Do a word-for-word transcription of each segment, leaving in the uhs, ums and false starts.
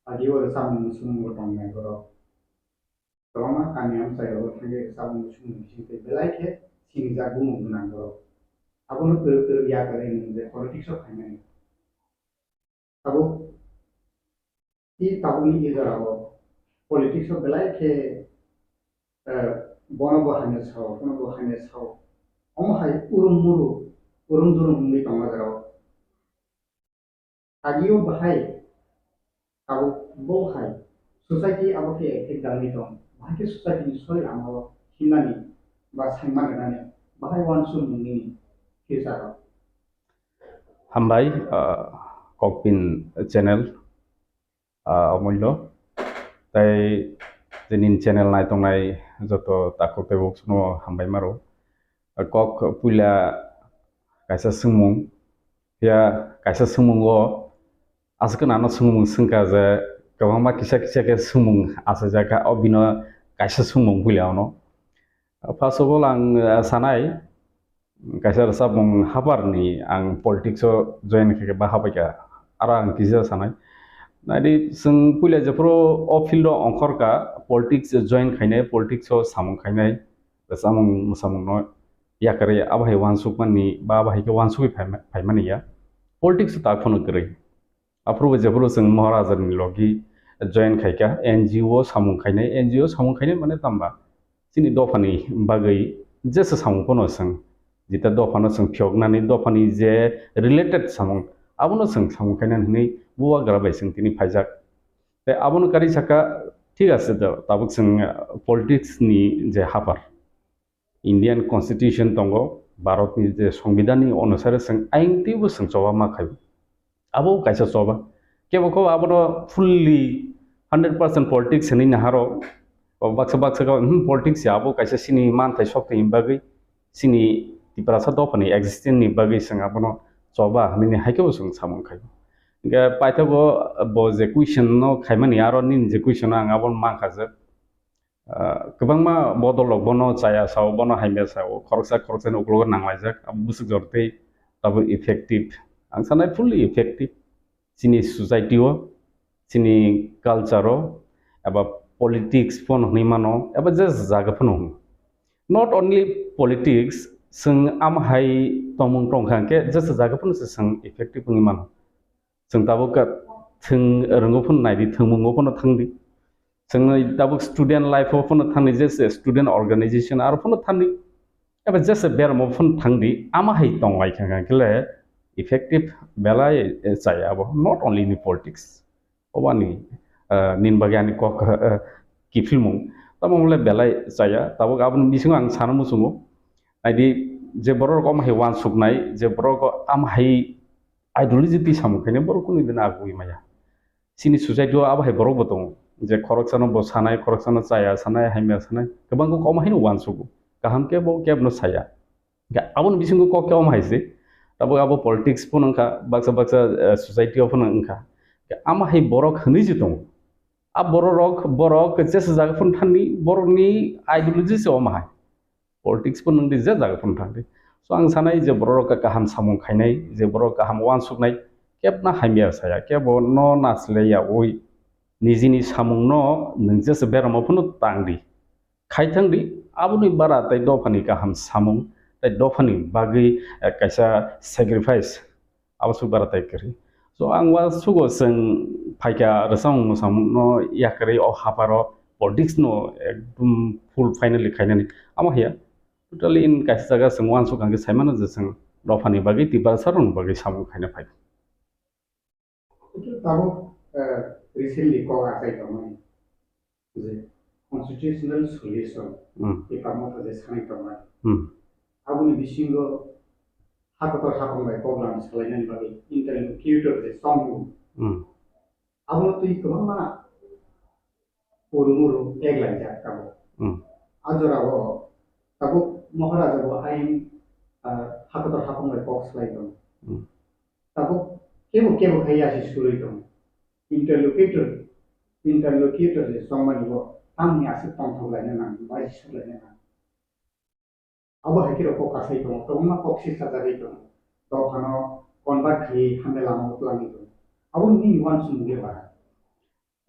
Agio rwchapmung swngmung tongnai borok. Kwbangma kami amchai rogo thangwi rwchapmung swngmung bisingtwi belai khe sinijak bumung gwnang borok. Abono twrwk twrwk yakarwi nwng je politics o phaimani. Tabuk i tabukni i jorao politics o belai khe, eh, bono bo hamya sao, bono bo hamya sao. Omo hai urum muru, urum durum wngwi tongma jorao. Agio bahai tabuk bo hai society abo khe effect dangwi tong. Bahai khe society ni soi lama o himnani ba saima rwnani bahai uansukmung nini future o. Hambai, ah, Kokpin channel, ah, Omullo. Tai tini channel naitongnai joto takhuk tei bukhuksano hambai maro. Ah, kok puila kaisa swngmung, phiya kaisa swngmungo aswk nano swngmung swngkha je kwbangma kisa kisa khe swngmung achaijak kha, o bino kaisa swngmung puila ono. Ah, first of all, ang, ah, sanai, kaisa rwchapmung habarni ang politics o join khaikha ba habaikha, aro ang kisa sanai. Naidi, chwng puila jephuru o field o ongkhorkha, politics join khainai, politics o samung khainai, rwchapmung mwsamungno yakarwi abo hai uansukmani ba abo hai khe uansugwi phaima-, phaimani ya. Politics o tak phano kwrwi. Aphuru bo jephuru chwng Maharajani logi join khaikha, N G O samung khainai, N G O samung khainai mane tamba chini dophani bagwi jesa samung phano chwng, jeta dophano chwng phiyoknani, dophani je related samung, abono chwng samung khainani hwnwi bubagra bai chwng tini phaijak. Tei abono karwi sakha, thik ase, do tabuk chwng, ah, politics ni je hapar, Indian Constitution tongo, Bharatni je Songbidanni onusare chwng ayang twibo chwng choba ma khai. Abo kaisa choba. Kebo kho abono fully hundred percent politics hinwi naharo. O baksa baksa khe, hmm, politics ya abo kaisa chini manthai sokthai ni bagwi, chini Tiprasa dophani existence ni bagwi chwng abono choba hinwi hai khe bo chwng samung khai. Hwnkhe paithago bo je question no khaimani, aro nini je question no ang abono mankha je, Ah, kwbangma bodol rok bono chaya sao, bono hamya sao, khoroksa khoroksani ukologo nanglaijak, abo bwswk jor tei abo effective. Ang sanai fully effective. Chini society o, chini culture o, eba politics phano hwnwi mano, eba je jaga phano hwn. Not only politics, chwng am hai tongmung tongkha hwnkhe je jaga phano se chwng effective wngwi mano. Chwng tabuk ka thwng rwngo phano naidi, thwngmungo phano thangdi. Chwng tabuk student life o phano thangdi, je se student organization aro phano thangdi. Eba je se beramo phano thangdi, ama hai tong lai kha khe le effective belai, eh, chaya abo, not only in politics. Obani, eh, nini bagwi ani kok, eh, kiphilmung. Tamo le belai chaya, tabuk aboni bisingo ang sana muchungo. Naidi je borok rok omo hai uansuknai, je borok omo hai ideology twi samung khainai borok kunu din agugwi maya. Chini society o abo hai borok bo tongo, je khoroksano bo sanai, khoroksano chaya sanai, hamya sanai, kwbang khe omo haino uansugo, kaham khe bo kebo no saya. Ga-, aboni bisingo kok khe omo hai se, tabuk abo politics phano wngkha, baksa baksa, eh, society o phano wngkha. Ga-, amo hai borok hinwi se tongo. A borok rok, borok jesa jaga phano thangni, borokni ideology se omo hai. Politics bo nwng di je jaga phano thang di. So ang sanai je borok rok kaham samung khainai, je borok kaham uansuknai, kebna hamya saya, kebo no nasilai ya ui. Nijini samung no nwng jesa beramo phano tang di. Khai thang di, aboni bara tei dophani kaham samung, tei dophani bagwi, eh, kaisa sacrifice. Abo swk bara tai kwrwi. So ang uansugo chwng phaikha rwchapmung mwsamungno yakarwi o haparo politics no ekdum full finally khainani. Amo hiya totally in kaisa jaga chwng uansuk ang khe saimano je chwng dophani bagwi Tiprasa rokni bagwi samung khaina phai. Tabuk, eh, recently kok achai tongmani. Je constitutional solution, hmm, tei tamo khe je sanai tongnai. Hmm. Aboni bisingo ha kotor hapang bai kok lam salainani bagwi interlocutor je chongmung. Hmm. Abono twi kwbangma urung urung eglaijak tabuk. Hmm. A jorao tabuk Maharaja bo ayang, ah, ha kotor hapang bai kok salai tongo. Hmm. Tabuk kebo kebo khai yasi surui tongo. Interlocutor, interlocutor je chongmani bo tamni aswk tongthok laina nang, baisi sulaina nang. Abo hai khe rok kok kasai tongo, kwbangma kok sir sajagwi tongo. Dophano convert khaiwi hamya lama o twlangwi tongo. Abo nini uansukmung le bahai.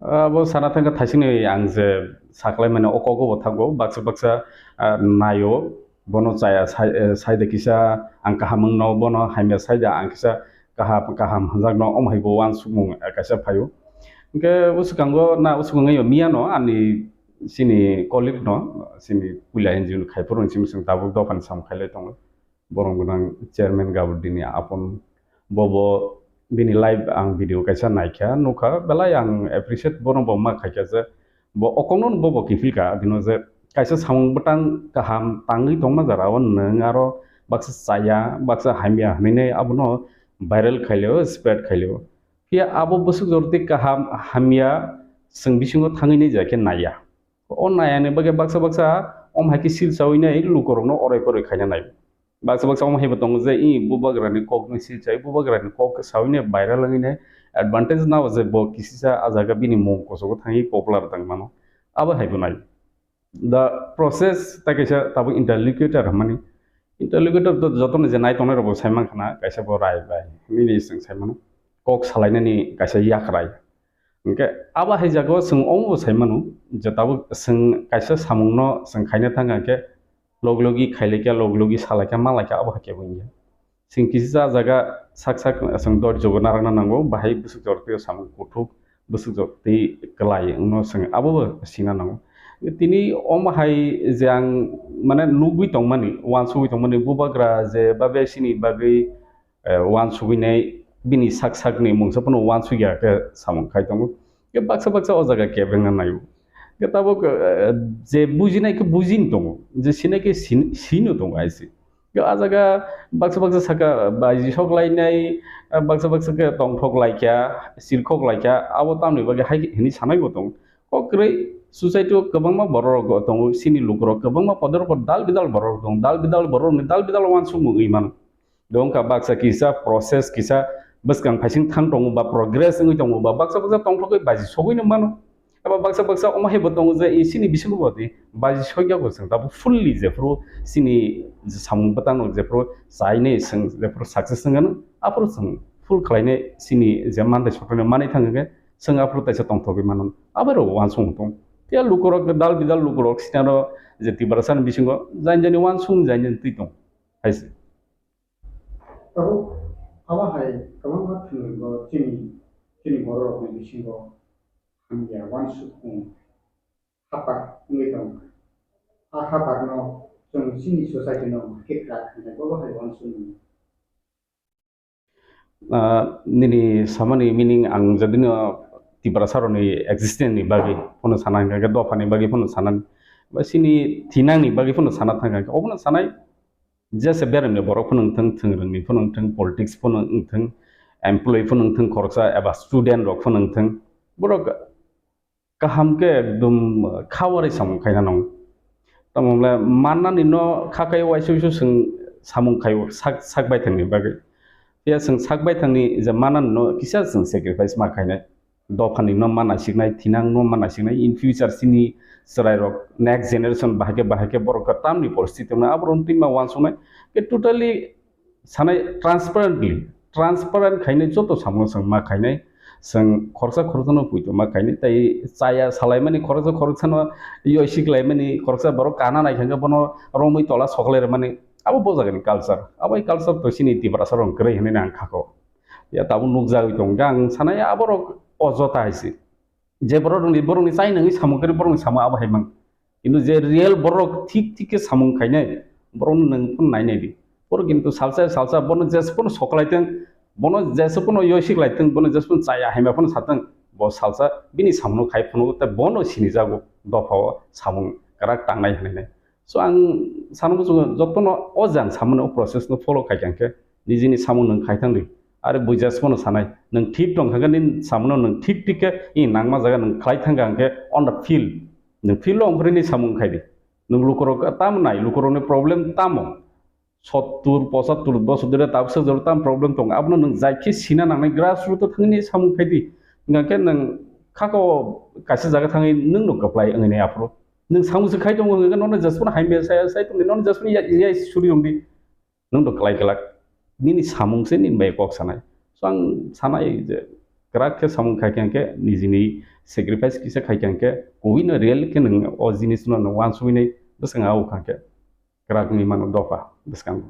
Abo sana thangkha thaisinwi ang je saklaimani o kogo bo thago, baksa baksa, ah, naio, bono chaya sai, eh, saide kisa ang kaham wngno, bono hamya saide ang kisa kaham, kaham hwnjakno, omo hai bo uansukmung, eh, kaisa phaio. Hwnkhe uswkango na uswkangwi miyano ani chini colleague no, chini puila N G O ni khai phuru chwng tabuk dophani samung khailai tongo. Borom gwnang chairman Gaburdini Apon, bobo bini live ang video kaisa naikha, nukha, belai ang appreciate bono bo ma khaikha je bo okongno bobo kiphilkha, bino je kaisa samung bwtang kaham tangwi tongma jara o nwng aro baksa chaya, baksa hamya hinwi abono viral khailio, spread khailio. Phiya abo bwswk jorti kaham hamya chwng bisingo thangwi nai ja khe naiya. O nayani bagwi baksa baksa om hai khe silsawi nai lukurokno oroi poroi khaina nai. Baksa baksa om hai bo tongo je i bubagrani kokno silsai, bubagrani kok sawi nai viral wngwi nai advantage nao je bo kisisa a jaga bini mung kosogo thangwi popular tang mano. Abo hai bo nai. The process ta kaisa tabuk interlocutor hwnmani. Interlocutor to jotono je nai tongnai rokbo sai mankha na, kaisa bo rai bai hinwi chwng sai mano. Kok salainani kaisa yakrai. Hwnkhe abo hai jagao chwng omo bo sai mano je tabuk chwng kaisa samungno chwng khaina thangkha hwnkhe logi logi khailaikha, logi logi salaikha, malaikha, abo hai khe bo wngya. Chwng kisa jaga sak sak chwng dot jogo narwkna nango, bahai bwswk jortwi samung kuthuk, bwswk jortwi kwlai wngno chwng abobo sina nango. Tini omo hai je ang mane nugwi tongmani, uansugwi tongmani, bubagra je babe sini bagwi eh, uansugwi nai bini sak sakni mungsa phano uansugya khe samung khai tongo. Khe baksa baksa o jaga kebengna naio. Khe tabuk, eh, je bujinai khe bujini tongo, je sinai khe sin-, sino tongo hai se. Khe a jaga baksa baksa saka baji sok lainai, eh, baksa baksa khe tongthok laikha, sirkhok laikha, abo tamni bagwi hai hini sanai bo tongo. Kok kwrwi society o kwbangma borok rok tongo, sini lukurok kwbangma podor pod dal bidal borok rok tongo, dal bidal borok ni dal bidal uansukmung wi mano. Dongkha baksa kisa process kisa bwskang phaising thang tongo ba progress wngwi tongo ba baksa baksa tongthokgwi baji sogwino mano. Aba baksa baksa omo hai bo tongo je i chini bisingo bo di baji sogya bo chwng tabuk fully jephuru chini samung bwtangno jephuru chainai chwng jephuru success wngano aphuru chwng full khlainai chini je mantai sotonwi manwi thang hwnkhe chwng aphuru taisa tongthogwi mano. Abairo uansukmung tong phiya lukurok dal bidal lukurok sinaro je Tiprasani bisingo jani jani uansukmung jani jani twi tong hai se. Tabuk abo hai kwbangma thwngwi bo chini, chini bororokni bisingo hamya uansukmung haphar wngwi tongo. A hapharno chwng chini society-no hakhe kwrak hwnwi bobo hai uansukmung. Ah, nini samani meaning ang jadino Tiprasa rokni existence ni bagwi phano sana hwnkha khe, dophani bagwi phano sana, ba chini thinangni bagwi phano sana thangkha khe, obono sanai jesa beremni borok phano wngthang, thwngwrwngni phano wngthang, politics phano wngthang, employee phano wngthang khoroksa eba student rok phano wngthang, borok kaham khe ekdum khawarwi samung khaina nango. Tamo hwnle mannani no kha kai uaisa uaisa chwng samung khaio sak, sak baithangni bagwi. Phiya chwng sak baithangni je mannani no kisa chwng sacrifice ma khainai. Dophani no ma naisiknai, thinang no ma naisiknai, in future chini chwrairok next generation bahai khe, bahai khe borok tamni poristiti wngnai, aborok twi ma uansuknai. Khe totally sanai transparently, transparent khainai joto samung chwng ma khainai, chwng khoroksa khoroksano poito ma khainai, tei chaya salaimani khoroksa khoroksano yoi siklaimani, khoroksa borok kana nai khe bono romwi tola soklai rwmani, abo bo jagani culture, abo culture to chini Tiprasa rok kwrwi hinwi ang khako. Ya tabuk nukjagwi tongo, ang sanai aborok ojota hai se. Je borok rokni, borokni chai nangwi samung khe borokni samung abo hai mang. Kintu je real borok thik thik khe samung khainai, borokno nwng phano nai nai di. Borok kintu salsa salsa bono jesphano soklai thung, bono jesphano yoisik lai thung, bono jesphano chaya haima phano sa thung, bo salsa bini samungno khai phano tei bono sinijago dopha o samung kwrak tangnai hinwi nai. So ang sana muchungo jotono o jang samani o process no follow khai kha khe nijini samung nwng khai thang di. Are bujas phano sanai nwng thik tong kha khe nini samung no nwng thik thik khe i nangma jaga nwng khlai thang kha khe on the field. Nwng field o ongkhorwi ni samung khai di. Nwng lukurok tamo nai, lukurokni problem tamo? Sottur, pochattur bosor dhore tabuksa jora tam problem tongo. Abono nwng jai khe sina nangnai, grassroot o thangwi samung khai di. Hwnkha khe nwng khako kaisa jaga thangwi nwng no kwplai wngwi nai aphuru. Nwng samung se khai tongo hwnkha khe nono jesphano hamya saya sai tongdi, nono jesphano ya, ya suri tongdi. Nwng no kwlai kwlak. Nini samung se nini bai kok sanai. So ang sanai je kwrak khe samung khai khe hwnkhe nijini sacrifice kisa khai khe hwnkhe kubui no real khe nwng o jinis no nwng uansugwi nai bwskango o kha khe kwrak ni mano dopha bwskango.